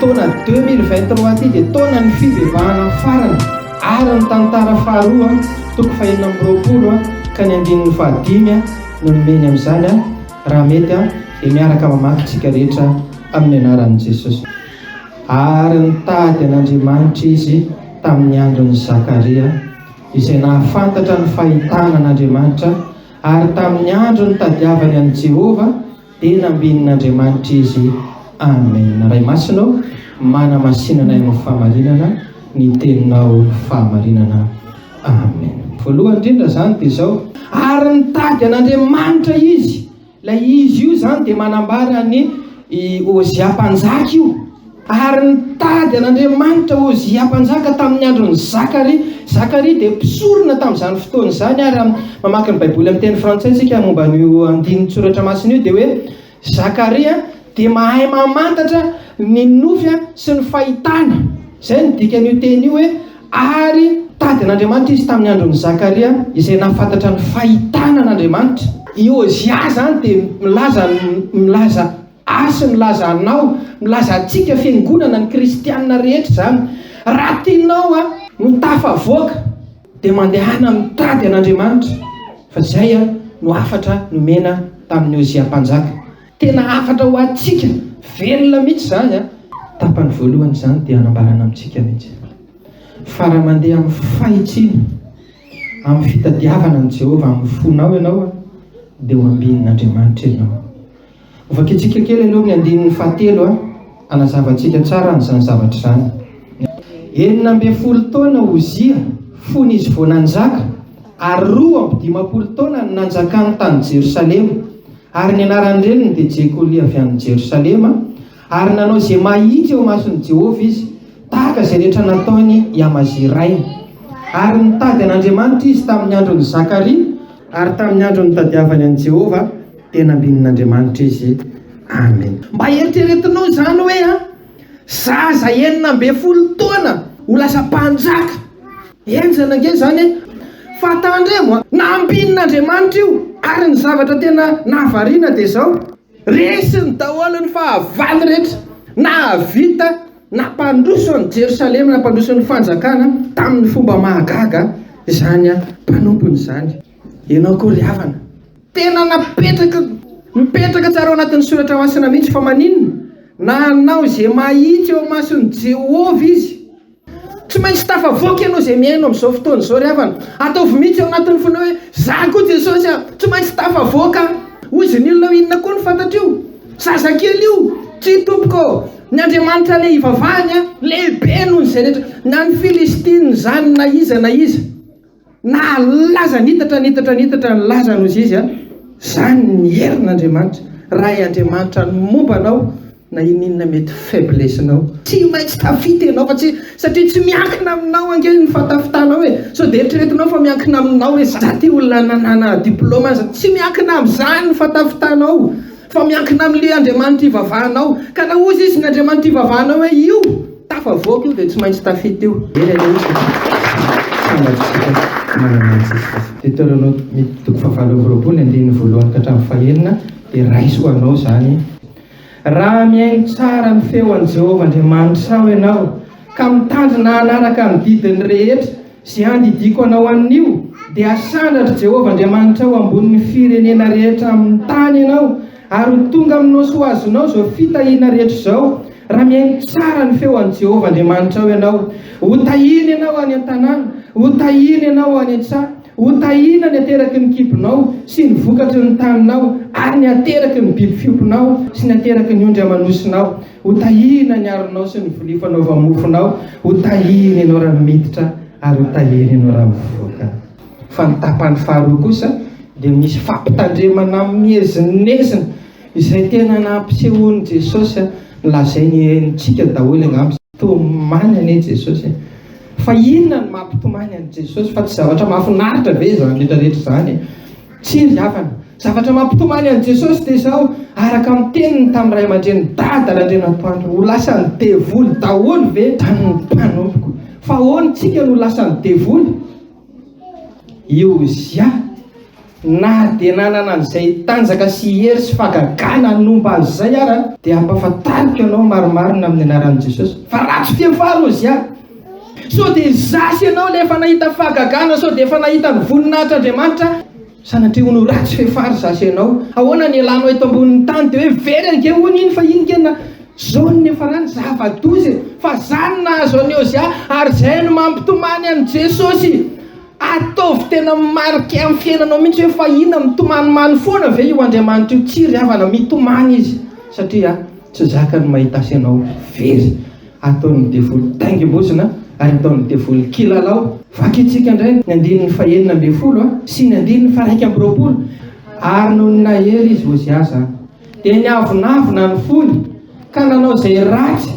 taona 2023 ity dia taonan'ny fibebahana farany ary ny tantara faharoa toko fahenina amby roapolo ka ny andininy fahadimy no nomeny amin'izany. Raha mety dia miaraka mamaky tsika rehetra amin'ny anaran'i Jesosy. Ary nitady an'Andriamanitra izy tamin'ny andron'i Zakaria, izay nahafantatra ny fahitana an'Andriamanitra, ary tamin'ny andro nitadiavany an'i Jehovah, dia nambinin'Andriamanitra izy. Amen. Ray Masina ô, manamasina anay amin'ny fahamarinana, ny teninao fahamarinana. Amen. Voalohany indrindra izany dia izao, ary nitady an'Andriamanitra izy. Ilay izy io izany dia manambara ny i Ozia mpanjaka io. Ary nitady an'Andriamanitra Ozia mpanjaka tamin'ny andron'i Zakaria. Zakaria dia mpisorona tamin'izany fotoana izany ary mamaky ny Baiboly amin'ny teny frantsay isika momba an'io andinin-tsoratra masina io dia hoe Zakaria dia mahay mamantatra ny nofy sy ny fahitana. Izay no dikan'io teny io hoe ary nitady an'Andriamanitra izy tamin'ny andron'i Zakaria izay nahafantatra ny fahitana an'Andriamanitra. I Ozia izany dia milaza milaza ahy sy milaza anao, milaza antsika fiangonana, ny kristianina rehetra izany. Raha tianao no tafavoaka dia mandehana mitady an'Andriamanitra fa izay no hafatra nomena tamin'i Ozia mpanjaka. Tena hafatra ho antsika velona mihitsy izany an! Tapany voalohany izany dia hanambarana amintsika mihitsy fa raha mandeha amin'ny fahitsiana, amin'ny fitadiavana an'i Jehovah amin'ny fonao ianao dia ho ambinin'Andriamanitra ianao. Hovakintsika kely aloha ny andininy fahatelo hanazava antsika tsara an'izany zavatra izany. 16 taona Ozia fony izy vao nanjaka, ary 52 taona no nanjakany tany Jerosalema. Ary ny anaran-dreniny dia Jekolia avy any Jerosalema, ary nanao izay mahitsy eo imason'i Jehovah izy, tahaka izay rehetra nataony i Amazia rainy. Ary nitady an'Andriamanitra izy tamin'ny andron'i Zakaria, ary tamin'ny andro nitadiavany an'i Jehovah, dia nambinin'Andriamanitra izy. Amen. Mba eritreretinao izany hoe a, zaza 16 taona ho lasa mpanjaka. Henjana ange izany e! Fa tandremo a! Nambinin'Andriamanitra io, ary ny zavatra tena nahavariana dia izao, resiny daholo ny fahavalo rehetra, nahavita nampandroso an'i Jerosalema, nampandroso ny fanjakana tamin'ny fomba mahagaga izany mpanompony izany. Ianao koa ry havana, tena napetraka, mipetraka tsara ao anatin'ny soratra masina mihitsy fa maninona? Nanao izay mahitsy eo imason'i Jehovah izy. Tsy maintsy tafavoaka ianao izay mihaino amin'izao fotoana izao ry havana. Ataovy mihitsy ao anatin'ny fonao hoe, Za koa Jesosy a! Tsy maintsy tafavoaka aho. Hoy izy ny olona hoe, Inona koa no fantatr'io? Zazakely io! Tsia tompoko ô! Ny Andriamanitra le ivavahany a, lehibe noho izay rehetra, na ny Filistina izany na iza na iza. Nahalaza nitatra nitatra nitatra ny lazany hozy izy a! Zany ny herin'Andriamanitra, raha i Andriamanitra no momba anao na ininona mety faiblesse-nao, tsy maintsy tafita ianao fa tsy satria tsy miankina aminao ange ny fahatafitanao e! Sao dia eritreretinao fa miankina aminao hoe za ty olona nanana diplôme aza, tsy miankina amin'izany ny fahatafitanao fa miankina amin'ilay Andriamanitra ivavahanao, ka na hozy izy ny Andriamanitra ivavahanao hoe io Tafavoaka io dia tsy maintsy tafita io. Ela ela isika sanatria manana an'i Jesosy. Deuteronomia toko fahavalo amby roapolo ny andininy voalohany ka hatramin'ny fahenina dia raiso ho anao izany. Raha mihaino tsara ny feo an'i Jehovah Andriamanitrao ianao, ka mitandrina hanaraka ny didiny rehetra izay andidiako anao anio, dia hasandratr'i Jehovah Andriamanitrao ambonin'ny firenena rehetra amin'ny tany ianao, Ary ho tonga aminao sy ho azonao izao fitahiana rehetra izao, raha mihaino tsara ny feo an'i Jehovah Andriamanitrao ianao. Hotahiny ianao any an-tanàna, hotahiny ianao any an-tsaha, hotahina ny ateraky ny kibonao sy ny vokatry ny taninao ary ny ateraky ny biby fiompinao sy ny ateraky ny ondry aman'osinao. Hotahina ny aronao sy ny vilia fanaova-mofonao, hotahina ianao raha miditra ary hotahina ianao raha mivoaka. Fa ny tapany faharoa kosa dia misy fampitandremana miezinezina izay tena nampisehoan'i Jesosy, nolazainy henontsika daholo angamba. Tomany anie Jesosy e! Fa inona no mampitomany an'i Jesosy? Fa tsy zavatra mahafinaritra ve izany rehetra rehetra izany e? Tsia ry havana. Zavatra mampitomany an'i Jesosy dia izao, araka ny teniny tamin'ny ray aman-drenin'i Dada Randrianatoandro, ho lasan'ny devoly daholo ve izany ny mpanompoko? Fa ahoana isika no lasan'ny devoly? I Ozia. Na dia nanana an'izay tanjaka sy hery sy fahagagana nomba azy izay ara, dia ampahafantariko anao marimarina amin'ny anaran'i Jesosy fa ratsy fiafara Ozia. Sao dia izaho sy ianao ilay efa nahita fahagagana, sao dia efa nahita ny voninahitr'Andriamanitra, sanatria hono ratsy fiafara izaho sy ianao. Ahoana ny ialanao eto ambonin'ny tany dia hoe very ange hono iny fa iny nge na zao no niafarany, zava-doza e! Fa izany no nahazo an'i Ozia ary izay no mampitomany an'i Jesosy. Ataovy tena mi-marquer amin'ny fiainanao mihitsy hoe fa inona mitomanimany foana ve io Andriamanitra io? Tsia ry havana, mitomany izy satria tsy zakany mahita azy ianao very. Ataon'ny devoly taingim-bozona ary ataon'ny devoly kilalao. Vakintsika indray ny andininy fahenina ambinifolo sy ny andininy faha-21. Ary nony nahery izy, Ozia izany, dia niavonavona ny fony ka nanao izay ratsy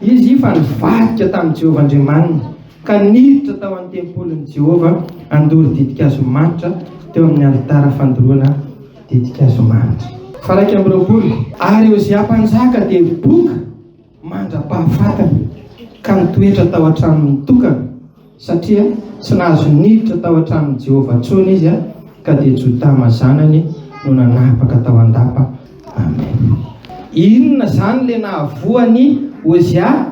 izy fa nivadika tamin'i Jehovah Andriamaniny. Ka niditra tao an-tempolin'i Jehovah handoro ditin-kazo manitra teo amin'ny alitara fandoroana ditin-kazo manitra. Faha 21. Ary Ozia mpanjaka dia boka mandra-pahafatiny, ka nitoetra tao an-tranony mitokana, satria tsy nahazo niditra tao an-tranon'i Jehovah intsony izy, ka dia Jotama zanany no nanapaka tao an-dapa. Amen. Inona izany ilay nahavoa an'i Ozia?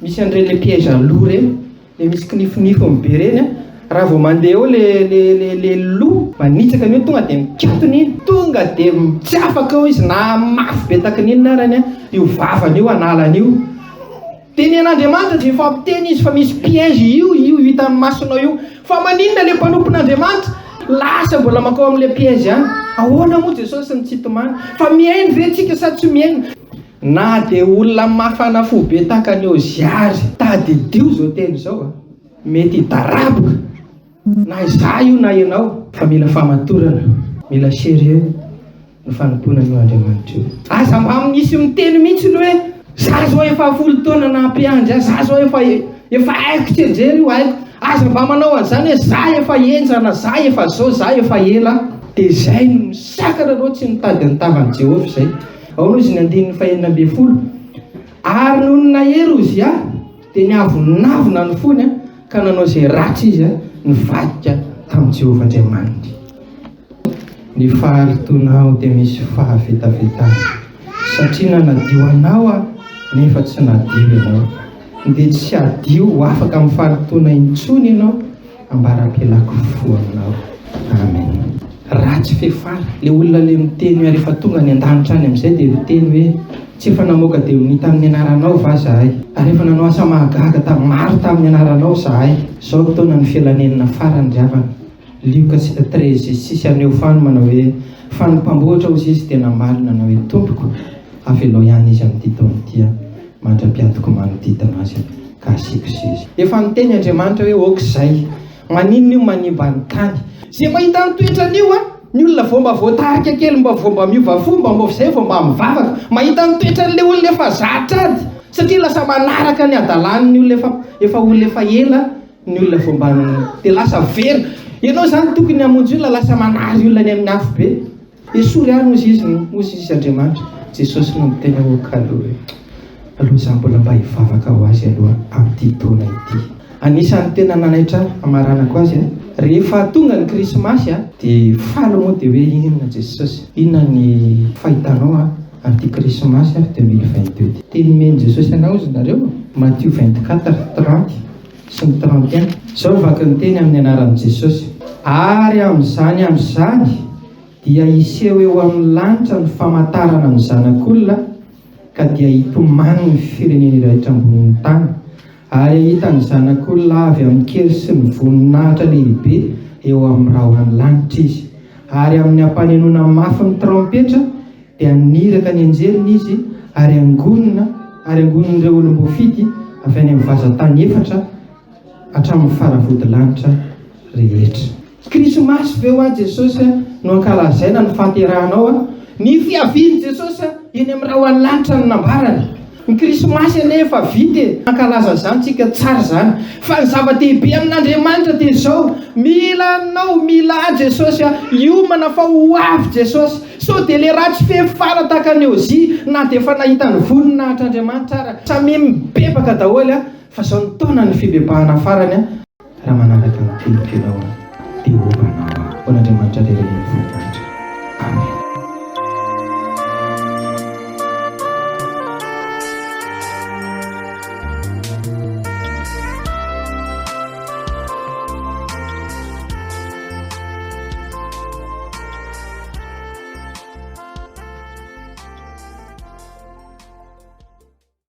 Misy an'ireny le piège à loup ireny, le misy kinifinifiny be ireny an, raha vao mandeha eo le le le le loup manitsaka an'io tonga dia mikatona iny, tonga dia tsy afaka eo izy na mafy be tahaka ny inona arany an, io vavany io hanala an'io. Tenenin'Andriamanitra dia efa miteny izy fa misy piège io io hitan'ny masonao io. Fa maninona le mpanompon'Andriamanitra lasa mbola mankao amin'le piège ihany? Ahoana moa Jesosy no tsy hitomany? Fa mihaino ve tsika sa tsy mihaino? Na dia olona mafana fo be tahaka an'i Ozia ary, tadidio izao teny izao a, mety hidaraboka na izaho io na ianao, fa mila fahamatorana, mila sérieux ny fanompoana an'io Andriamanitra io. Aza mba misy miteny mihitsy ny hoe, za zao efa folo taona nampiandry ahy, za zao efa efa haiko tsianjery io, haiko. Aza mba manao an'izany hoe za efa henjana, za efa zao, za efa ela. Dia izay no misakana anao tsy mitady ny tavan'i Jehovah izay. Ao hozy ny andininy fahenina ambin'ny folo. Ary nony nahery Ozia, dia niavonavona ny fony ka nanao izay ratsy izy, nivadika tamin'i Jehovah Andriamaniny. Ny fahalotoanao dia misy fahavetavetana, satria nanadio anao Aho, nefa tsy nadio ianao. Dia tsy hadio ho afaka amin'ny fahalotoana intsony ianao. Ambara-pialako fo aminao. Amen. Ratsy fefara. Le olona le miteny hoe rehefa tonga any an-danitra any amin'izay dia miteny hoe tsy efa namoaka demonia tamin'ny anaranao va zahay? Ary efa nanao asa mahagaga ta maro tamin'ny anaranao zahay. Zao ny taonan'ny fialanenina farany ry havana. Lioka 13 six haneho fano manao hoe fa ny mpamboatra hozy izy dia namaly nanao hoe tompoko avelao ihany izy amin'ity taona ity aho mandra-piadiko manodidina azy ka asiako seza. Efa niteny Andriamanitra hoe ok izay. Maninona io manimba ny tany. Izay mahita ny toetran'io an, ny olona vao mba voatarika kely mba vao mba miova fo mba mba izay vao mba mivavaka, mahita ny toetran'ilay olona efa zatra ady satria lasa manaraka ny hadalan'ny olona efa efa olona efa ela ny olona vao mba dia lasa very. Ianao izany tokony hamonjy olona lasa manary olona any amin'ny afobe. Esory any hozy izy no hozy izy Andriamanitra. Jesosy no miteny ao kalo hoe aloha za mbola mba hivavaka ho azy aloha amin'ity taona ity. Anisan'ny tena nanaitra ahy hamaranako azy a, rehefa tonga ny krismasy a, dia faly moa dia hoe inona Jesosy, inona ny fahitanao a amin'ity krismasy 2022 ity. Teny nomen'i Jesosy anah hozy nareo, Matio 24, 30 sy ny 31. Izao vaky ny teny amin'ny anaran'i Jesosy. Ary amin'izany andro izany dia hiseho eo amin'ny lanitra ny famantarana ny Zanak'olona, ka dia hitomany ny firenena rehetra ambonin'ny tany, ary hahita ny Zanak'olona avy amin-kery sy ny voninahitra lehibe eo amin'ny rahon'ny lanitra izy. Ary amin'ny hampanenoana mafy ny trompetra, dia haniraka ny anjeliny izy, ary hangonina, ary hangonin'ireo olom-boafidy avy any amin'ny vazan-tany efatra hatramin'ny faravodilanitra rehetra. Krismasy ve hoa Jesosy no ankalazaina ny fahaterahanao a? Ny fiavian'i Jesosy eny amin'ny rahon'ny lanitra no nambarany. Ny krismasy anie efa vita e! Hankalaza an'izany tsika, tsara izany. Fa ny zava-dehibe amin'Andriamanitra dia izao, mila anao, mila ahy Jesosy a! Hiomana fa ho avy Jesosy. Sao dia le ratsy fefana tahaka an'i Ozia na dia efa nahita ny voninahitr'Andriamanitra ara. Samia mibebaka daholo a! Fa izao ny taonan'ny fibebahana farany a! Raha manaraka ny teniko ianao dia homba anao aho. Ho an'Andriamanitra irery anie ny voninahitra. Amena.